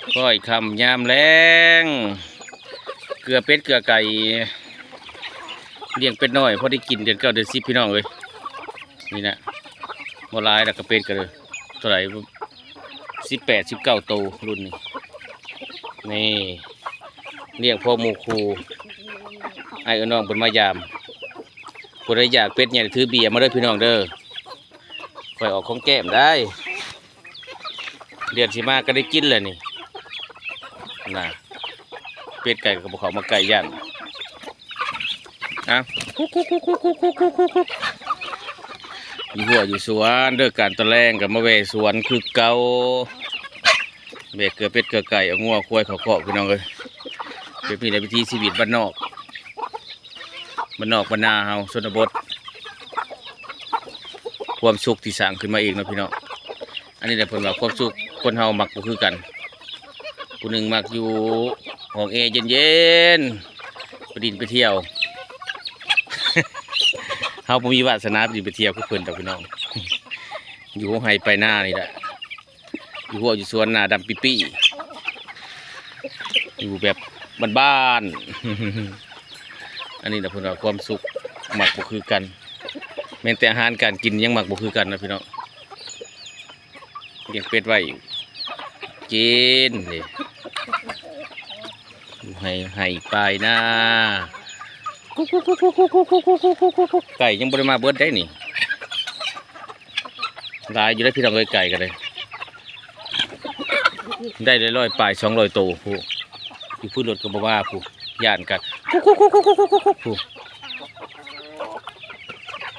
ຄ້ອຍຄ່ຳຍາມແລງ ເກືອເປັດເກືອໄກ່ ລ້ຽງເປັດນ້ອຍພໍໄດ້ກິນເດືອນເກົ້າເດືອນສິບ ພີ່ນ້ອງເອີຍ. ນີ້ນະ ບໍ່ຫຼາຍດອກ ກະເປັດກະເລີຍ ເທົ່າໃດ ສິບແປດ ສິບເກົ້າໂຕລຸ້ນນີ້. ນີ້ ລ້ຽງພໍໝູ່ຄູ່ ອ້າຍເອື້ອຍນ້ອງເພິ່ນມາຢາມ. ຜູ້ໃດຢາກເປັດໃຫຍ່ຖືເບຍມາເດີພີ່ນ້ອງເດີ ຂ້ອຍອອກຂອງແກ້ມໄດ້. ເດືອນຊິມາກໍໄດ້ກິນແລ້ວນີ້ນະ. ເປັດໄກ່ກໍບໍ່ເຂົ້າມາໃກ້ ຢ້ານ. ເອົາ ຄຸກໆໆໆໆ ຢູ່ຮົ້ວຢູ່ສວນເດີ. ການຕອນແລງກໍມາແວ່ສວນຄືເກົ່າ ແວ່ເກືອເປັດເກືອໄກ່ ເອົາງົວຄວາຍເຂົ້າຄອກ ພີ່ນ້ອງເອີຍ. ແບບນີ້ແຫຼະວິຖີຊີວິດບ້ານນອກ ບ້ານນອກບ້ານນາເຮົາ ຊົນນະບົດ ຄວາມສຸກທີ່ສ້າງຂຶ້ນມາເອງເນາະພີ່ນ້ອງ. ອັນນີ້ແຫຼະເພິ່ນວ່າຄວາມສຸກ ຄົນເຮົາມັກບໍ່ຄືກັນ. ຜູ້ໜຶ່ງມັກຢູ່ຫ້ອງແອເຢັນໆ ໄປດິນໄປທ່ຽວ. ເຮົາບໍ່ມີວາສະໜາໄປດິນໄປທ່ຽວຄືເພິ່ນດອກພີ່ນ້ອງ ຢູ່ໄຮ່ໄປນານີ້ແຫຼະ ຢູ່ຮົ້ວຢູ່ສວນ ໜ້າດຳປີ້ໆ ຢູ່ແບບບ້ານໆ. ອັນນີ້ນະເພິ່ນວ່າຄວາມສຸກມັກບໍ່ຄືກັນ ແມ່ນແຕ່ອາຫານການກິນຍັງມັກບໍ່ຄືກັນນະພີ່ນ້ອງ. ລ້ຽງເປັດໄວ້ກິນເດ້ ຢູ່ໄຮ່ ໄຮ່ປາຍນາ ກຸກໆໆໆໆ ໄກ່ຍັງບໍ່ໄດ້ມາເບິດໄດ໋ນີ້. ຫຼາຍຢູ່ເດ້ພີ່ນ້ອງເອີຍ ໄກ່ກໍໄດ້ ໄດ້ຮ້ອຍປາຍສອງຮ້ອຍໂຕພຸ້ນ. ຢູ່ພຸ້ນລົດກໍບໍ່ວ່າພຸ້ນ ຢ້ານກັນ ພຸ້ນ